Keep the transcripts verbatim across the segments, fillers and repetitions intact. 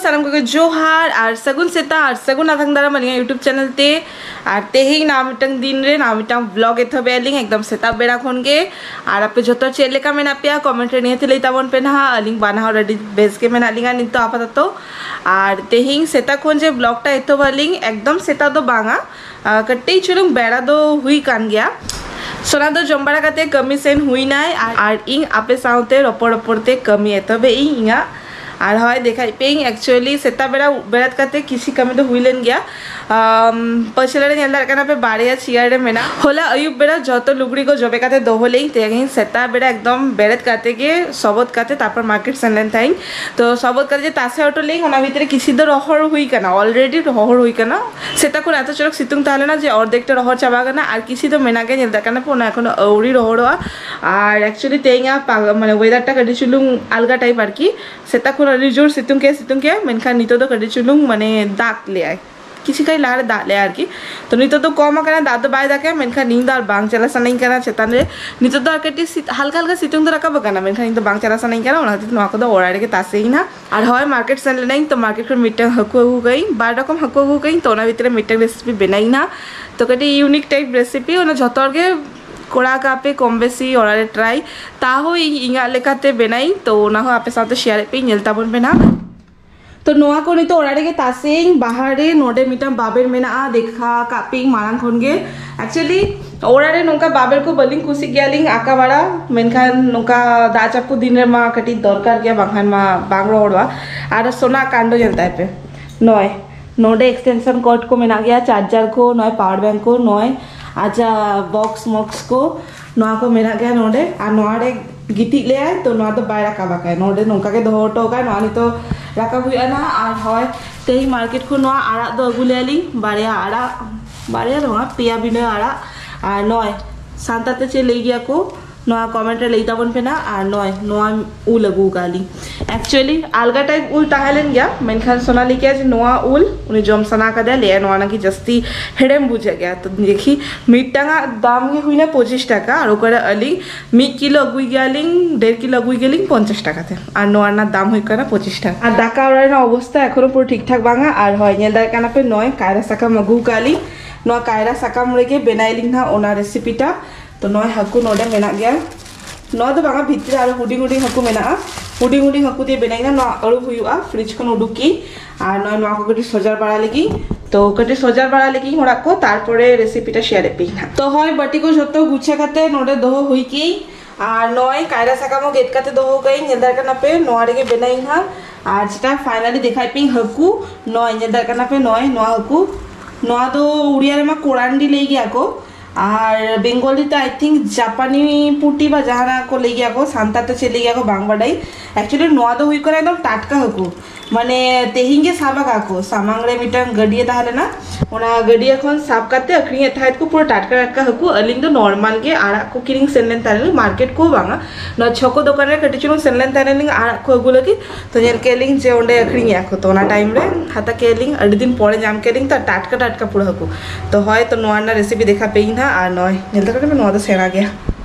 ᱥᱟᱱᱟᱢ ᱠᱚᱜᱮ ᱡᱚᱦᱟᱨ ᱟᱨ ᱥᱟᱹᱜᱩᱱ ᱥᱮᱛᱟᱜ ᱟᱨ ᱥᱟᱹᱜᱩᱱ ᱟᱛᱟᱝ ᱫᱟᱨᱟᱢ ᱟᱹᱞᱤᱧᱟᱜ YouTube ᱪᱮᱱᱮᱞ ᱛᱮ᱾ ᱟᱨ ᱛᱮᱦᱮᱧ ᱱᱟᱣᱟ ᱢᱤᱫᱴᱟᱝ ᱫᱤᱱ ᱨᱮ ᱱᱟᱣᱟ ᱢᱤᱫᱴᱟᱝ ᱵᱞᱚᱜ ᱮᱛᱚᱦᱚᱵᱮᱫᱼᱟ ᱞᱤᱧ ᱮᱠᱫᱚᱢ ᱥᱮᱛᱟᱜ ᱵᱮᱲᱟ ᱠᱷᱚᱱ ᱜᱮ᱾ ᱟᱨ ᱟᱯᱮ ᱡᱚᱛᱚ ᱪᱮᱫ ᱞᱮᱠᱟ ᱢᱮᱱᱟᱜ ᱯᱮᱭᱟ ᱠᱚᱢᱮᱱᱴ ᱨᱮ ᱱᱤᱦᱟᱹᱛ ᱞᱟᱹᱭ ᱛᱟᱵᱚᱱ ᱯᱮ ᱱᱟᱦᱟᱜ᱾ ᱟᱹᱞᱤᱧ ᱵᱟᱱᱟ ᱦᱚᱲ ᱟᱹᱰᱤ ᱵᱮᱥ ᱜᱮ ᱢᱮᱱᱟᱜ ᱞᱤᱧᱟ ᱱᱤᱛᱚᱜ ᱟᱯᱟᱛᱚᱛᱚ᱾ ᱟᱨ ᱛᱮᱦᱮᱧ ᱥᱮᱛᱟᱜ ᱠᱷᱚᱱ ᱡᱮ ᱵᱞᱚᱜ ᱴᱟ ᱮᱛᱚᱦᱚᱵ ᱟᱹᱞᱤᱧ ᱮᱠᱫᱚᱢ ᱥᱮᱛᱟᱜ ᱫᱚ ᱵᱟᱝᱟ, ᱟᱨ ᱠᱟᱹᱴᱤᱡ ᱪᱩᱞᱩᱝ ᱵᱮᱲᱟ ᱫᱚ ᱦᱩᱭ ᱠᱟᱱ ᱜᱮᱭᱟ᱾ ᱥᱳᱱᱟ ᱫᱚ ᱡᱚᱢ ᱵᱟᱲᱟ ᱠᱟᱛᱮ ᱠᱟᱹᱢᱤ ᱥᱮᱱ ᱦᱩᱭᱱᱟᱭ ᱟᱨ, ᱟᱨ ᱤᱧ ᱟᱯᱮ ᱥᱟᱶᱛᱮ ᱨᱚᱯᱚᱲ ᱨᱚᱯᱚᱲ ᱛᱮ ᱠᱟᱹᱢᱤ ᱮᱛᱚᱦᱚᱵᱮᱫ ᱤᱧ ᱤᱧᱟᱹᱜ᱾ ᱟᱨ ᱦᱳᱭ ᱫᱮᱠᱷᱟᱭ ᱯᱮ ᱤᱧ actually ᱥᱮᱛᱟᱜ ᱵᱮᱲᱟ ᱵᱮᱨᱮᱫ ᱠᱟᱛᱮ ᱠᱤᱪᱷᱤ ᱠᱟᱹᱢᱤ ᱫᱚ ᱦᱩᱭ ᱞᱮᱱ ᱜᱮᱭᱟ᱾ ᱟᱢ, ᱯᱟᱹᱪᱷᱞᱟᱹ ᱨᱮ ᱧᱮᱞ ᱫᱟᱲᱮᱭᱟᱜ ᱠᱟᱱᱟ ᱯᱮ ᱵᱟᱨᱭᱟ ᱪᱮᱭᱟᱨ ᱨᱮ ᱢᱮᱱᱟᱜ᱾ ᱦᱚᱞᱟ ᱟᱹᱭᱩᱵ ᱵᱮᱲᱟ ᱡᱚᱛᱚ ᱞᱩᱜᱽᱲᱤ ᱠᱚ ᱡᱚᱵᱮ ᱠᱟᱛᱮ ᱫᱚᱦᱚ ᱞᱮᱫ ᱤᱧ᱾ ᱛᱮᱦᱮᱧ ᱥᱮᱛᱟᱜ ᱵᱮᱲᱟ ᱮᱠᱫᱚᱢ ᱵᱮᱨᱮᱫ ᱠᱟᱛᱮ ᱜᱮ ᱥᱚᱵᱚᱫ ᱠᱟᱛᱮ ᱛᱟᱨᱯᱚᱨ ᱢᱟᱨᱠᱮᱴ ᱥᱮᱱ ᱞᱮᱱ ᱛᱟᱦᱮᱸᱧ᱾ ᱛᱚ ᱥᱚᱵᱚᱫ ᱠᱟᱛᱮ ᱡᱮ ᱛᱟᱥᱮ ᱦᱚᱴᱚ ᱞᱮᱫ ᱤᱧ ᱚᱱᱟ ᱵᱷᱤᱛᱨᱤ ᱠᱤᱪᱷᱤ ᱫᱚ ᱨᱚᱦᱚᱲ ᱦᱩᱭ ᱠᱟᱱᱟ, already ᱨᱚᱦᱚᱲ ᱦᱩᱭ ᱠᱟᱱᱟ᱾ ᱥᱮᱛᱟᱜ ᱠᱷᱚᱱ ᱮᱛᱚ ᱪᱚᱨᱚᱠ ᱥᱤᱛᱩᱝ ᱛᱟᱦᱮᱸ ᱞᱮᱱᱟ ᱡᱮ ᱚᱨᱫᱷᱮᱠ ᱛᱮ ᱨᱚᱦᱚᱲ ᱪᱟᱵᱟ ᱠᱟᱱᱟ ᱟᱨ ᱠᱤᱪᱷᱤ ᱫᱚ ᱢᱮᱱᱟᱜ ᱜᱮᱭᱟ, ᱧᱮᱞ ᱫᱟᱲᱮᱭᱟᱜ ᱠᱟᱱᱟ ᱯᱮ ᱚᱱᱟ ᱮᱠᱷᱚᱱᱳ ᱟᱹᱣᱨᱤ ᱨᱚᱦᱚᱲᱚᱜᱼᱟ᱾ ᱟᱨ actually ᱛᱮᱦᱮᱧᱟᱜ ᱯᱟᱜ-, ᱢᱟᱱᱮ weather ᱴᱟ ᱠᱟᱹᱴᱤᱡ ᱪᱩᱞᱩᱝ ᱟᱞᱜᱟ type ᱟᱨᱠᱤ᱾ ᱥᱮᱛᱟᱜ ᱠᱷᱚᱱ ᱟᱹᱰᱤ ᱡᱳᱨ ᱥᱤᱛᱩᱝ ᱠᱮᱫ ᱥᱤᱛᱩᱝ ᱠᱮᱫ ᱢᱮᱱᱠᱷᱟᱱ ᱱᱤᱛᱚᱜ ᱫᱚ ᱠᱟᱹᱴᱤᱡ ᱪᱩᱞᱩᱝ ᱢᱟᱱᱮ ᱫᱟᱜ ᱞᱮᱜᱼᱟᱭ᱾ ᱠᱤᱪᱷᱩ ᱠᱷᱚᱱ ᱞᱟᱦᱟ ᱨᱮ ᱫᱟᱜ ᱞᱮᱜᱼᱟᱭ ᱟᱨᱠᱤ᱾ ᱛᱚ ᱱᱤᱛᱚᱜ ᱫᱚ ᱠᱚᱢ ᱟᱠᱟᱱᱟ, ᱫᱟᱜ ᱫᱚ ᱵᱟᱭ ᱫᱟᱜᱟ, ᱢᱮᱱᱠᱷᱟᱱ ᱤᱧ ᱫᱚ ᱟᱨ ᱵᱟᱝ ᱪᱟᱞᱟᱜ ᱥᱟᱱᱟᱧ ᱠᱟᱱᱟ ᱪᱮᱛᱟᱱ ᱨᱮ᱾ ᱱᱤᱛᱚᱜ ᱫᱚ ᱟᱨ ᱠᱟᱹᱴᱤᱡ ᱥᱤᱛ-, ᱦᱟᱞᱠᱟ ᱦᱟᱞᱠᱟ ᱥᱤᱛᱩᱝ ᱫᱚ ᱨᱟᱠᱟᱵ ᱟᱠᱟᱱᱟ, ᱢᱮᱱᱠᱷᱟᱱ ᱤᱧ ᱫᱚ ᱵᱟᱝ ᱪᱟᱞᱟᱜ ᱥᱟᱱᱟᱧ ᱠᱟᱱᱟ, ᱚᱱᱟ ᱠᱷᱟᱹᱛᱤᱨ ᱱᱚᱣᱟ ᱠᱚᱫᱚ ᱚᱲᱟᱜ ᱨᱮᱜᱮ ᱛᱟᱥᱮᱭᱮᱱᱟ᱾ ᱟᱨ ᱦᱳᱭ ᱢᱟᱨᱠᱮᱴ ᱥᱮᱱ ᱞᱮᱱᱟᱹᱧ, ᱛᱚ ᱢᱟᱨᱠᱮᱴ ᱠᱷᱚᱱ ᱢᱤᱫᱴᱟᱝ ᱦᱟᱹᱠᱩ ᱟᱹᱜᱩ ᱠᱟᱹᱧ, ᱵᱟᱨ ᱨᱚᱠᱚᱢ ᱦᱟᱹᱠᱩ ᱟᱹᱜᱩ ᱠᱟᱹᱧ, ᱛᱚ ᱚᱱᱟ ᱵᱷᱤᱛᱨᱤ ᱨᱮ ᱢᱤᱫᱴᱟᱝ ᱨᱮᱥᱤᱯᱤ ᱵᱮᱱᱟᱭ ᱱᱟ᱾ ᱛᱚ ᱠᱟᱹᱴᱤᱡ unique type recipe, ᱚᱱᱟ ᱡᱷᱚᱛᱚ ᱦᱚᱲ ᱜᱮ ᱠᱚᱨᱟᱣ ᱠᱟᱜ ᱯᱮ ᱠᱚᱢ ᱵᱮᱥᱤ ᱚᱲᱟᱜ ᱨᱮ ᱴᱨᱟᱭ᱾ ᱛᱟᱦᱚᱸ ᱤᱧ ᱤᱧᱟᱹᱜ ᱞᱮᱠᱟᱛᱮ ᱵᱮᱱᱟᱭᱤᱧ, ᱛᱚ ᱚᱱᱟ ᱦᱚᱸ ᱟᱯᱮ ᱥᱟᱶᱛᱮ ᱥᱮᱭᱟᱨᱮᱫ ᱯᱮ, ᱧᱮᱞ ᱛᱟᱵᱚᱱ ᱯᱮ ᱱᱟᱦᱟᱜ᱾ ᱛᱚ ᱱᱚᱣᱟ ᱠᱚ ᱱᱤᱛᱚᱜ ᱚᱲᱟᱜ ᱨᱮᱜᱮ ᱛᱟᱥᱮᱭᱟᱹᱧ᱾ ᱵᱟᱦᱟᱨ ᱨᱮ ᱱᱚᱰᱮ ᱢᱤᱫᱴᱟᱝ ᱵᱟᱵᱮᱨ ᱢᱮᱱᱟᱜᱼᱟ, ᱫᱮᱠᱷᱟ ᱠᱟᱜ ᱯᱮ ᱢᱟᱲᱟᱝ ᱠᱷᱚᱱ ᱜᱮ᱾ Actually ᱚᱲᱟᱜ ᱨᱮ ᱱᱚᱝᱠᱟ ᱵᱟᱵᱮᱨ ᱠᱚ ᱵᱟᱹᱞᱤᱧ ᱠᱩᱥᱤᱜ ᱜᱮᱭᱟᱞᱤᱧ ᱟᱸᱠᱟ ᱵᱟᱲᱟ, ᱢᱮᱱᱠᱷᱟᱱ ᱱᱚᱝᱠᱟ ᱫᱟᱜ ᱡᱟᱹᱯᱩᱫ ᱫᱤᱱ ᱨᱮᱢᱟ ᱠᱟᱹᱴᱤᱡ ᱫᱚᱨᱠᱟᱨ ᱜᱮᱭᱟ, ᱵᱟᱝᱠᱷᱟᱱ ᱢᱟ ᱵᱟᱝ ᱨᱚᱦᱚᱲᱚᱜᱼᱟ᱾ ᱟᱨ ᱥᱳᱱᱟ ᱠᱟᱱᱰᱚ ᱧᱮᱞ ᱛᱟᱭ ᱯᱮ, ᱱᱚᱜᱼᱚᱭ ᱱᱚᱰᱮ extension cord ᱠᱚ ᱢᱮᱱᱟᱜ ᱜᱮᱭᱟ, charger ᱠᱚ, ᱱᱚᱜᱼᱚᱭ power bank ᱠᱚ, ᱱᱚᱜᱼᱚᱭ ᱟᱡᱟᱜ box mox ᱠᱚ, ᱱᱚᱣᱟ ᱠᱚ ᱢᱮᱱᱟᱜ ᱜᱮᱭᱟ ᱱᱚᱰᱮ᱾ ᱟᱨ ᱱᱚᱣᱟ ᱨᱮ ᱜᱤᱛᱤᱡ ᱞᱮᱭᱟᱭ, ᱛᱚ ᱱᱚᱣᱟ ᱫᱚ ᱵᱟᱭ ᱨᱟᱠᱟᱵ ᱟᱠᱟᱭ, ᱱᱚᱰᱮ ᱱᱚᱝᱠᱟ ᱜᱮ ᱫᱚᱦᱚ ᱦᱚᱴᱚ ᱠᱟᱭ᱾ ᱱᱚᱣᱟ ᱱᱤᱛᱚᱜ ᱨᱟᱠᱟᱵ ᱦᱩᱭᱩᱜᱼᱟ ᱱᱟᱦᱟᱜ᱾ ᱟᱨ ᱦᱳᱭ ᱛᱮᱦᱮᱧ ᱢᱟᱨᱠᱮᱴ ᱠᱷᱚᱱ ᱱᱚᱣᱟ ᱟᱲᱟᱜ ᱫᱚ ᱟᱹᱜᱩ ᱞᱮᱭᱟ ᱞᱤᱧ, ᱵᱟᱨᱭᱟ ᱟᱲᱟᱜ, ᱵᱟᱨᱭᱟ ᱫᱚ ᱵᱟᱝ, ᱯᱮᱭᱟ ᱵᱤᱱᱟᱹ ᱟᱲᱟᱜ᱾ ᱟᱨ ᱱᱚᱜᱼᱚᱭ ᱥᱟᱱᱛᱟᱲ ᱛᱮ ᱪᱮᱫ ᱞᱟᱹᱭ ᱜᱮᱭᱟ ᱠᱚ, ᱱᱚᱣᱟ comment ᱨᱮ ᱞᱟᱹᱭ ᱛᱟᱵᱚᱱ ᱯᱮ ᱱᱟ᱾ ᱟᱨ ᱱᱚᱜᱼᱚᱭ ᱱᱚᱣᱟ ᱩᱞ ᱟᱹᱜᱩ ᱟᱠᱟᱫ ᱞᱤᱧ᱾ Actually ᱟᱞᱜᱟ type ᱩᱞ ᱛᱟᱦᱮᱸ ᱞᱮᱱ ᱜᱮᱭᱟ, ᱢᱮᱱᱠᱷᱟᱱ ᱥᱳᱱᱟᱞᱤ ᱠᱮ ᱡᱮ ᱱᱚᱣᱟ ᱩᱞ ᱩᱱᱤ ᱡᱚᱢ ᱥᱟᱱᱟ ᱠᱟᱫᱮᱭᱟ, ᱞᱟᱹᱭᱟ ᱱᱚᱣᱟ ᱱᱟᱠᱤ ᱡᱟᱹᱥᱛᱤ ᱦᱮᱲᱮᱢ ᱵᱩᱡᱷᱟᱹᱜ ᱜᱮᱭᱟ᱾ ᱛᱚ ᱫᱮᱠᱷᱤ, ᱢᱤᱫᱴᱟᱝ ᱟᱜ ᱫᱟᱢ ᱜᱮ ᱦᱩᱭᱱᱟ ᱯᱚᱸᱪᱤᱥ ᱴᱟᱠᱟ, ᱟᱨ ᱚᱠᱟᱨᱮ ᱟᱹᱞᱤᱧ ᱢᱤᱫ ᱠᱤᱞᱳ ᱟᱹᱜᱩᱭ ᱜᱮᱭᱟᱞᱤᱧ, ᱰᱮᱲ ᱠᱤᱞᱳ ᱟᱹᱜᱩᱭ ᱜᱮᱭᱟᱞᱤᱧ ᱯᱚᱸᱪᱟᱥ ᱴᱟᱠᱟ ᱛᱮ, ᱟᱨ ᱱᱚᱣᱟ ᱨᱮᱱᱟᱜ ᱫᱟᱢ ᱦᱩᱭᱩᱜ ᱠᱟᱱᱟ ᱯᱚᱸᱪᱤᱥ ᱴᱟᱠᱟ᱾ ᱟᱨ ᱫᱟᱠᱟ ᱚᱲᱟᱜ ᱨᱮᱱᱟᱜ ᱚᱵᱚᱥᱛᱟ ᱮᱠᱷᱚᱱᱳ ᱯᱩᱨᱟᱹ ᱴᱷᱤᱠ ᱴᱷᱟᱠ ᱵᱟᱝᱟ᱾ ᱟᱨ ᱦᱳᱭ, ᱧᱮᱞ ᱫᱟᱲᱮᱭᱟᱜ ᱠᱟᱱᱟ ᱯᱮ, ᱱᱚᱜᱼᱚᱭ ᱠᱟᱭᱨᱟ ᱥᱟᱠᱟᱢ ᱟᱹᱜᱩ ᱟᱠᱟᱫ ᱞᱤᱧ, ᱱᱚᱣᱟ ᱠᱟᱭᱨᱟ ᱥᱟᱠᱟᱢ ᱨᱮᱜᱮ ᱵᱮᱱᱟᱭ ᱞᱤᱧ ᱦᱟᱸᱜ ᱚᱱᱟ recipe ᱴᱟ᱾ ᱛᱚ ᱱᱚᱜᱼᱚᱭ ᱦᱟᱹᱠᱩ ᱱᱚᱰᱮ ᱢᱮᱱᱟᱜ ᱜᱮᱭᱟ, ᱱᱚᱣᱟ ᱫᱚ ᱵᱟᱝᱟ, ᱵᱷᱤᱛᱨᱤ ᱨᱮ ᱟᱨᱚ ᱦᱩᱰᱤᱧ ᱦᱩᱰᱤᱧ ᱦᱟᱹᱠᱩ ᱢᱮᱱᱟᱜᱼᱟ᱾ ᱦᱩᱰᱤᱧ ᱦᱩᱰᱤᱧ ᱦᱟᱹᱠᱩ ᱫᱤᱭᱮ ᱵᱮᱱᱟᱭ ᱠᱟᱱᱟ᱾ ᱱᱚᱣᱟ ᱟᱹᱨᱩᱵ ᱦᱩᱭᱩᱜᱼᱟ, fridge ᱠᱷᱚᱱ ᱩᱰᱩᱠ ᱠᱤ᱾ ᱟᱨ ᱱᱚᱜᱼᱚᱭ ᱱᱚᱣᱟ ᱠᱚ ᱠᱟᱹᱴᱤᱡ ᱥᱚᱡᱟᱨ ᱵᱟᱲᱟ ᱞᱟᱹᱜᱤᱫ, ᱛᱚ ᱠᱟᱹᱴᱤᱡ ᱥᱚᱡᱟᱨ ᱵᱟᱲᱟ ᱞᱟᱹᱜᱤᱫ ᱦᱚᱲᱟᱜ ᱠᱚ, ᱛᱟᱨᱯᱚᱨᱮ recipe ᱴᱟ share ᱮᱫ ᱯᱮᱭᱟᱹᱧ ᱦᱟᱸᱜ᱾ ᱛᱚ ᱦᱳᱭ, ᱵᱟᱹᱴᱤ ᱠᱚ ᱡᱷᱚᱛᱚ ᱜᱩᱪᱷᱟᱹ ᱠᱟᱛᱮ ᱱᱚᱰᱮ ᱫᱚᱦᱚ ᱦᱩᱭ ᱠᱤ᱾ ᱟᱨ ᱱᱚᱜᱼᱚᱭ ᱠᱟᱭᱨᱟ ᱥᱟᱠᱟᱢ ᱦᱚᱸ ᱜᱮᱫ ᱠᱟᱛᱮ ᱫᱚᱦᱚ ᱠᱟᱜ ᱤᱧ, ᱧᱮᱞ ᱫᱟᱲᱮᱭᱟᱜ ᱠᱟᱱᱟ ᱯᱮ, ᱱᱚᱣᱟ ᱨᱮᱜᱮ ᱵᱮᱱᱟᱭ ᱤᱧ ᱦᱟᱸᱜ᱾ ᱟᱨ ᱡᱮᱴᱟ finally ᱫᱮᱠᱷᱟᱭ ᱯᱮᱭᱟᱹᱧ ᱦᱟᱹᱠᱩ, ᱱᱚᱜᱼᱚᱭ ᱧᱮᱞ ᱫᱟᱲᱮᱭᱟᱜ ᱠᱟᱱᱟ ᱯᱮ, ᱱᱚᱜᱼᱚᱭ ᱱᱚᱣᱟ ᱦᱟᱹᱠᱩ, ᱱᱚᱣᱟ ᱫᱚ ᱩᱲᱤᱭᱟ ᱨᱮᱢᱟ ᱠᱚᱲᱟᱱᱰᱤ ᱞᱟᱹᱭ ᱜᱮᱭᱟ ᱠᱚ, ᱟᱨ ᱵᱮᱝᱜᱚᱞᱤ ᱛᱮ I think ᱡᱟᱯᱟᱱᱤ ᱯᱩᱴᱤ ᱵᱟ ᱡᱟᱦᱟᱱᱟᱜ ᱠᱚ ᱞᱟᱹᱭ ᱜᱮᱭᱟ ᱠᱚ, ᱥᱟᱱᱛᱟᱲ ᱛᱮ ᱪᱮᱫ ᱞᱟᱹᱭ ᱜᱮᱭᱟ ᱠᱚ ᱵᱟᱝ ᱵᱟᱰᱟᱭ᱾ Actually ᱱᱚᱣᱟ ᱫᱚ ᱦᱩᱭᱩᱜ ᱠᱟᱱᱟ ᱮᱠᱫᱚᱢ ᱴᱟᱴᱠᱟ ᱦᱟᱹᱠᱩ, ᱢᱟᱱᱮ ᱛᱮᱦᱮᱧ ᱜᱮ ᱥᱟᱵ ᱟᱠᱟᱫ ᱠᱚ᱾ ᱥᱟᱢᱟᱝ ᱨᱮ ᱢᱤᱫᱴᱟᱝ ᱜᱟᱹᱰᱭᱟᱹ ᱛᱟᱦᱮᱸ ᱞᱮᱱᱟ, ᱚᱱᱟ ᱜᱟᱹᱰᱭᱟᱹ ᱠᱷᱚᱱ ᱥᱟᱵ ᱠᱟᱛᱮ ᱟᱹᱠᱷᱨᱤᱧᱮᱫ ᱛᱟᱦᱮᱸᱫ ᱠᱚ ᱯᱩᱨᱟᱹ ᱴᱟᱴᱠᱟ ᱴᱟᱴᱠᱟ ᱦᱟᱹᱠᱩ᱾ ᱟᱹᱞᱤᱧ ᱫᱚ normal ᱜᱮ ᱟᱲᱟᱜ ᱠᱚ ᱠᱤᱨᱤᱧ ᱥᱮᱱ ᱞᱮᱱ ᱛᱟᱦᱮᱸ ᱞᱤᱧ, market ᱠᱚ ᱵᱟᱝᱟ, ᱱᱚᱣᱟ ᱪᱷᱚᱠᱚ ᱫᱚᱠᱟᱱ ᱨᱮ ᱠᱟᱹᱴᱤᱡ ᱪᱩᱞᱩᱝ ᱥᱮᱱ ᱞᱮᱱ ᱛᱟᱦᱮᱸ ᱞᱤᱧ ᱟᱲᱟᱜ ᱠᱚ ᱟᱹᱜᱩ ᱞᱟᱹᱜᱤᱫ᱾ ᱛᱚ ᱧᱮᱞ ᱠᱮᱫ ᱞᱤᱧ ᱡᱮ ᱚᱸᱰᱮ ᱟᱹᱠᱷᱨᱤᱧᱮᱫᱼᱟ ᱠᱚ, ᱛᱚ ᱚᱱᱟ time ᱨᱮ ᱦᱟᱛᱟᱣ ᱠᱮᱫ ᱞᱤᱧ, ᱟᱹᱰᱤ ᱫᱤᱱ ᱯᱚᱨᱮ ᱧᱟᱢ ᱠᱮᱫ ᱞᱤᱧ ᱛᱚ ᱴᱟᱴᱠᱟ ᱴᱟᱴᱠᱟ ᱯᱩᱨᱟᱹ ᱦᱟᱹᱠᱩ᱾ ᱛᱚ ᱦᱳᱭ, ᱛᱚ ᱱᱚᱣᱟ ᱨᱮᱱᱟᱜ recipe ᱫᱮᱠᱷᱟ ᱯᱮᱭᱟᱹᱧ ᱦᱟᱸᱜ᱾ ᱟᱨ ᱱᱚᱜᱼᱚᱭ ᱧᱮᱞ ᱫᱟᱲᱮᱭᱟᱜ ᱠᱟᱱᱟ ᱯᱮ, ᱱᱚᱣᱟ ᱫᱚ ᱥᱮᱬᱟ ᱜᱮᱭᱟ,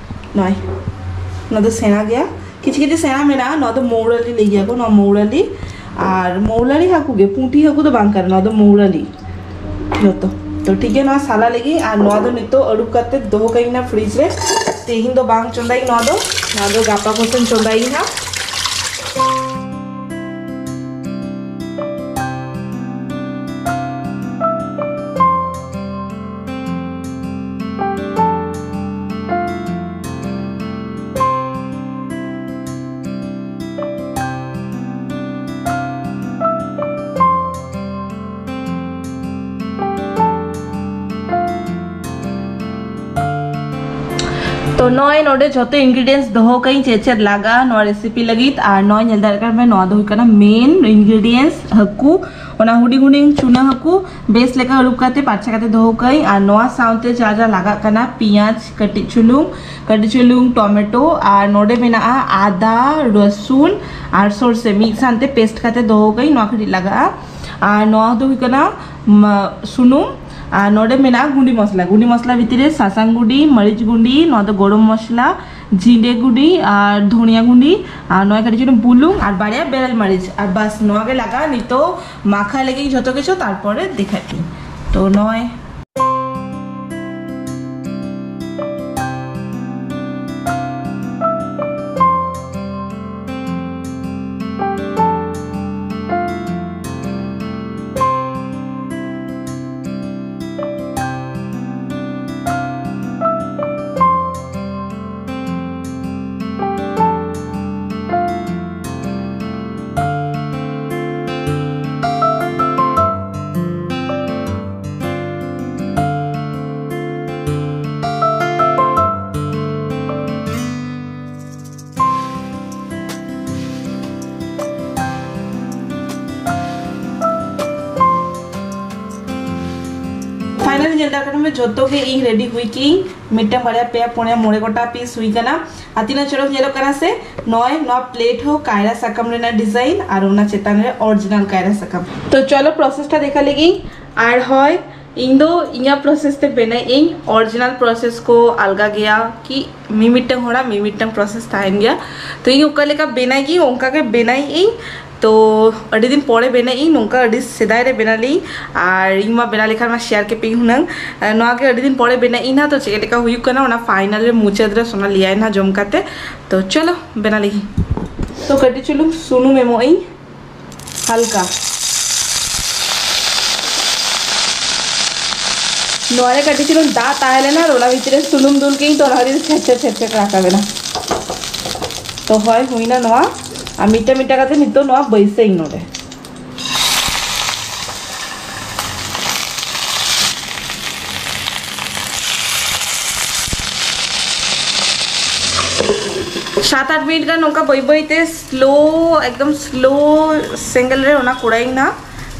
ᱱᱚᱜᱼᱚᱭ ᱱᱚᱣᱟ ᱫᱚ ᱥᱮᱬᱟ ᱜᱮᱭᱟ, ᱠᱤᱪᱷᱩ ᱠᱤᱪᱷᱩ ᱥᱮᱬᱟ ᱢᱮᱱᱟᱜᱼᱟ᱾ ᱱᱚᱣᱟ ᱫᱚ ᱢᱳᱣᱨᱟᱞᱤ ᱞᱟᱹᱭ ᱜᱮᱭᱟ ᱠᱚ, ᱱᱚᱣᱟ ᱢᱳᱣᱨᱟᱞᱤ᱾ ᱟᱨ ᱢᱳᱣᱨᱟᱞᱤ ᱦᱟᱹᱠᱩ ᱜᱮ, ᱯᱩᱸᱴᱷᱤ ᱦᱟᱹᱠᱩ ᱫᱚ ᱵᱟᱝ ᱠᱟᱱᱟ, ᱱᱚᱣᱟ ᱫᱚ ᱢᱳᱣᱨᱟᱞᱤ᱾ ᱡᱚᱛᱚ᱾ ᱛᱚ ᱴᱷᱤᱠ ᱜᱮᱭᱟ, ᱱᱚᱣᱟ ᱥᱟᱞᱟ ᱞᱟᱹᱜᱤᱫ᱾ ᱟᱨ ᱱᱚᱣᱟ ᱫᱚ ᱱᱤᱛᱚᱜ ᱟᱹᱨᱩᱵ ᱠᱟᱛᱮ ᱫᱚᱦᱚ ᱠᱟᱜ ᱤᱧ ᱱᱟ fridge ᱨᱮ᱾ ᱛᱮᱦᱮᱧ ᱫᱚ ᱵᱟᱝ ᱪᱚᱸᱫᱟᱭᱤᱧ ᱱᱚᱣᱟ ᱫᱚ, ᱱᱚᱣᱟ ᱫᱚ ᱜᱟᱯᱟ ᱠᱚᱥᱮᱱ ᱪᱚᱸᱫᱟᱭᱤᱧ ᱦᱟᱸᱜ᱾ ᱛᱚ ᱱᱚᱜᱼᱚᱭ ᱱᱚᱰᱮ ᱡᱷᱚᱛᱚ ingredients ᱫᱚᱦᱚ ᱠᱟᱜ ᱤᱧ ᱪᱮᱫ ᱪᱮᱫ ᱞᱟᱜᱟᱜᱼᱟ ᱱᱚᱣᱟ recipe ᱞᱟᱹᱜᱤᱫ᱾ ᱟᱨ ᱱᱚᱜᱼᱚᱭ ᱧᱮᱞ ᱫᱟᱲᱮᱭᱟᱜ ᱠᱟᱱ ᱯᱮ, ᱱᱚᱣᱟ ᱫᱚ ᱦᱩᱭᱩᱜ ᱠᱟᱱᱟ main ingredients, ᱦᱟᱹᱠᱩ᱾ ᱚᱱᱟ ᱦᱩᱰᱤᱧ ᱦᱩᱰᱤᱧ ᱪᱩᱱᱟᱹ ᱦᱟᱹᱠᱩ ᱵᱮᱥ ᱞᱮᱠᱟ ᱟᱹᱨᱩᱵ ᱠᱟᱛᱮ ᱯᱟᱨᱪᱷᱟ ᱠᱟᱛᱮ ᱫᱚᱦᱚ ᱠᱟᱜ ᱟᱹᱧ᱾ ᱟᱨ ᱱᱚᱣᱟ ᱥᱟᱶᱛᱮ ᱡᱟ ᱡᱟ ᱞᱟᱜᱟᱜ ᱠᱟᱱᱟ, ᱯᱮᱸᱭᱟᱡᱽ ᱠᱟᱹᱴᱤᱡ ᱪᱩᱞᱩᱝ, ᱠᱟᱹᱴᱤᱡ ᱪᱩᱞᱩᱝ ᱴᱚᱢᱮᱴᱳ, ᱟᱨ ᱱᱚᱰᱮ ᱢᱮᱱᱟᱜᱼᱟ ᱟᱫᱟ, ᱨᱟᱹᱥᱩᱱ ᱟᱨ ᱥᱚᱨᱥᱮ ᱢᱤᱫ ᱥᱟᱶᱛᱮ paste ᱠᱟᱛᱮ ᱫᱚᱦᱚ ᱠᱟᱜ ᱟᱹᱧ᱾ ᱱᱚᱣᱟ ᱠᱟᱹᱴᱤᱡ ᱞᱟᱜᱟᱜᱼᱟ᱾ ᱟᱨ ᱱᱚᱣᱟ ᱫᱚ ᱦᱩᱭᱩᱜ ᱠᱟᱱᱟ ᱢᱟ-, ᱥᱩᱱᱩᱢ᱾ ᱟᱨ ᱱᱚᱰᱮ ᱢᱮᱱᱟᱜᱼᱟ ᱜᱩᱸᱰᱤ ᱢᱚᱥᱞᱟ᱾ ᱜᱩᱸᱰᱤ ᱢᱚᱥᱞᱟ ᱵᱷᱤᱛᱤᱨ ᱨᱮ ᱥᱟᱥᱟᱝ ᱜᱩᱸᱰᱤ, ᱢᱟᱹᱨᱤᱪ ᱜᱩᱸᱰᱤ, ᱱᱚᱣᱟ ᱫᱚ ᱜᱚᱨᱚᱢ ᱢᱚᱥᱞᱟ, ᱡᱤᱸᱰᱮ ᱜᱩᱸᱰᱤ ᱟᱨ ᱫᱷᱚᱱᱤᱭᱟ ᱜᱩᱸᱰᱤ, ᱟᱨ ᱱᱚᱣᱟ ᱠᱟᱹᱴᱤᱡ ᱪᱩᱞᱩᱝ ᱵᱩᱞᱩᱝ ᱟᱨ ᱵᱟᱨᱭᱟ ᱵᱮᱨᱮᱞ ᱢᱟᱹᱨᱤᱪ᱾ ᱟᱨ ᱵᱟᱥ, ᱱᱚᱣᱟ ᱜᱮ ᱞᱟᱜᱟᱜᱼᱟ᱾ ᱱᱤᱛᱚᱜ ᱢᱟᱠᱷᱟ ᱞᱟᱹᱜᱤᱫ ᱡᱷᱚᱛᱚ ᱠᱤᱪᱷᱩ, ᱛᱟᱨᱯᱚᱨᱮ ᱫᱮᱠᱷᱟᱭ ᱯᱮ᱾ ᱛᱚ ᱱᱚᱜᱼᱚᱭ Finally ᱧᱮᱞ ᱫᱟᱲᱮᱭᱟᱜ ᱠᱟᱱᱟ ᱯᱮ, ᱡᱷᱚᱛᱚ ᱜᱮ ᱤᱧ ready ᱦᱩᱭ ᱠᱤᱧ᱾ ᱢᱤᱫᱴᱟᱝ, ᱵᱟᱨᱭᱟ, ᱯᱮᱭᱟ, ᱯᱩᱱᱭᱟ, ᱢᱚᱬᱮ ᱜᱚᱴᱟ piece ᱦᱩᱭ ᱠᱟᱱᱟ᱾ ᱟᱨ ᱛᱤᱱᱟᱹᱜ ᱪᱚᱨᱚᱠ ᱧᱮᱞᱚᱜ ᱠᱟᱱᱟ ᱥᱮ? ᱱᱚᱜᱼᱚᱭ ᱱᱚᱣᱟ plate ᱦᱚᱸ ᱠᱟᱭᱨᱟ ᱥᱟᱠᱟᱢ ᱨᱮᱱᱟᱜ design ᱟᱨ ᱚᱱᱟ ᱪᱮᱛᱟᱱ ᱨᱮ original ᱠᱟᱭᱨᱟ ᱥᱟᱠᱟᱢ᱾ ᱛᱚ ᱪᱚᱞᱚ process ᱴᱟ ᱫᱮᱠᱷᱟ ᱞᱮᱜᱤᱧ᱾ ᱟᱨ ᱦᱳᱭ, ᱤᱧ ᱫᱚ ᱤᱧᱟᱹᱜ process ᱛᱮ ᱵᱮᱱᱟᱭ ᱤᱧ, original process ᱠᱚ ᱟᱞᱜᱟ ᱜᱮᱭᱟ ᱠᱤ ᱢᱤᱢᱤᱫᱴᱟᱝ ᱦᱚᱲᱟᱜ ᱢᱤᱢᱤᱫᱴᱟᱝ process ᱛᱟᱦᱮᱱ ᱜᱮᱭᱟ᱾ ᱛᱚ ᱤᱧ ᱚᱠᱟ ᱞᱮᱠᱟ ᱵᱮᱱᱟᱭ ᱜᱤᱧ ᱚᱱᱠᱟ ᱜᱮ ᱵᱮᱱᱟᱭ ᱤᱧ᱾ ᱛᱚ ᱟᱹᱰᱤ ᱫᱤᱱ ᱯᱚᱨᱮ ᱵᱮᱱᱟᱭ ᱤᱧ, ᱱᱚᱝᱠᱟ ᱟᱹᱰᱤ ᱥᱮᱫᱟᱭ ᱨᱮ ᱵᱮᱱᱟᱣ ᱞᱤᱧ᱾ ᱟᱨ ᱤᱧ ᱢᱟ ᱵᱮᱱᱟᱣ ᱞᱮᱠᱷᱟᱱ ᱢᱟ share ᱠᱮᱯᱮ ᱦᱩᱱᱟᱹᱝ᱾ ᱟᱨ ᱱᱚᱣᱟ ᱜᱮ ᱟᱹᱰᱤ ᱫᱤᱱ ᱯᱚᱨᱮ ᱵᱮᱱᱟᱭ ᱤᱧ ᱦᱟᱸᱜ᱾ ᱛᱚ ᱪᱮᱫ ᱞᱮᱠᱟ ᱦᱩᱭᱩᱜ ᱠᱟᱱᱟ ᱚᱱᱟ final ᱨᱮ ᱢᱩᱪᱟᱹᱫ ᱨᱮ ᱥᱳᱱᱟ ᱞᱟᱹᱭᱟᱭ ᱱᱟᱦᱟᱜ ᱡᱚᱢ ᱠᱟᱛᱮ᱾ ᱛᱚ ᱪᱚᱞᱚ ᱵᱮᱱᱟᱣ ᱞᱮᱜᱤᱧ᱾ ᱛᱚ ᱠᱟᱹᱴᱤᱡ ᱪᱩᱞᱩᱝ ᱥᱩᱱᱩᱢ ᱮᱢᱚᱜ ᱟᱹᱧ ᱦᱟᱞᱠᱟ᱾ ᱱᱚᱣᱟ ᱨᱮ ᱠᱟᱹᱴᱤᱡ ᱪᱩᱞᱩᱝ ᱫᱟᱜ ᱛᱟᱦᱮᱸ ᱞᱮᱱᱟ ᱟᱨ ᱚᱱᱟ ᱵᱷᱤᱛᱤᱨ ᱨᱮ ᱥᱩᱱᱩᱢ ᱫᱩᱞ ᱠᱮᱫᱟᱹᱧ, ᱛᱚ ᱚᱱᱟ ᱠᱷᱟᱹᱛᱤᱨ ᱪᱷᱮᱨᱪᱷᱮᱨ ᱪᱷᱮᱨᱪᱷᱮᱨ ᱨᱟᱠᱟᱵ ᱮᱱᱟ᱾ ᱛᱚ ᱦᱳᱭ, ᱦᱩᱭᱱᱟ ᱱᱚᱣᱟ᱾ ᱟᱨ ᱢᱤᱫᱴᱟᱝ ᱢᱤᱫᱴᱟᱝ ᱠᱟᱛᱮ ᱱᱤᱛᱚᱜ ᱱᱚᱣᱟ ᱵᱟᱹᱭᱥᱟᱹᱧ ᱱᱚᱰᱮ᱾ ᱥᱟᱛ ᱟᱴ ᱢᱤᱱᱤᱴ ᱜᱟᱱ ᱱᱚᱝᱠᱟ ᱵᱟᱹᱭ ᱵᱟᱹᱭ ᱛᱮ ᱥᱞᱳ, ᱮᱠᱫᱚᱢ ᱥᱞᱳ ᱥᱮᱸᱜᱮᱞ ᱨᱮ ᱚᱱᱟ ᱠᱚᱲᱟᱭᱤᱧ ᱱᱟ᱾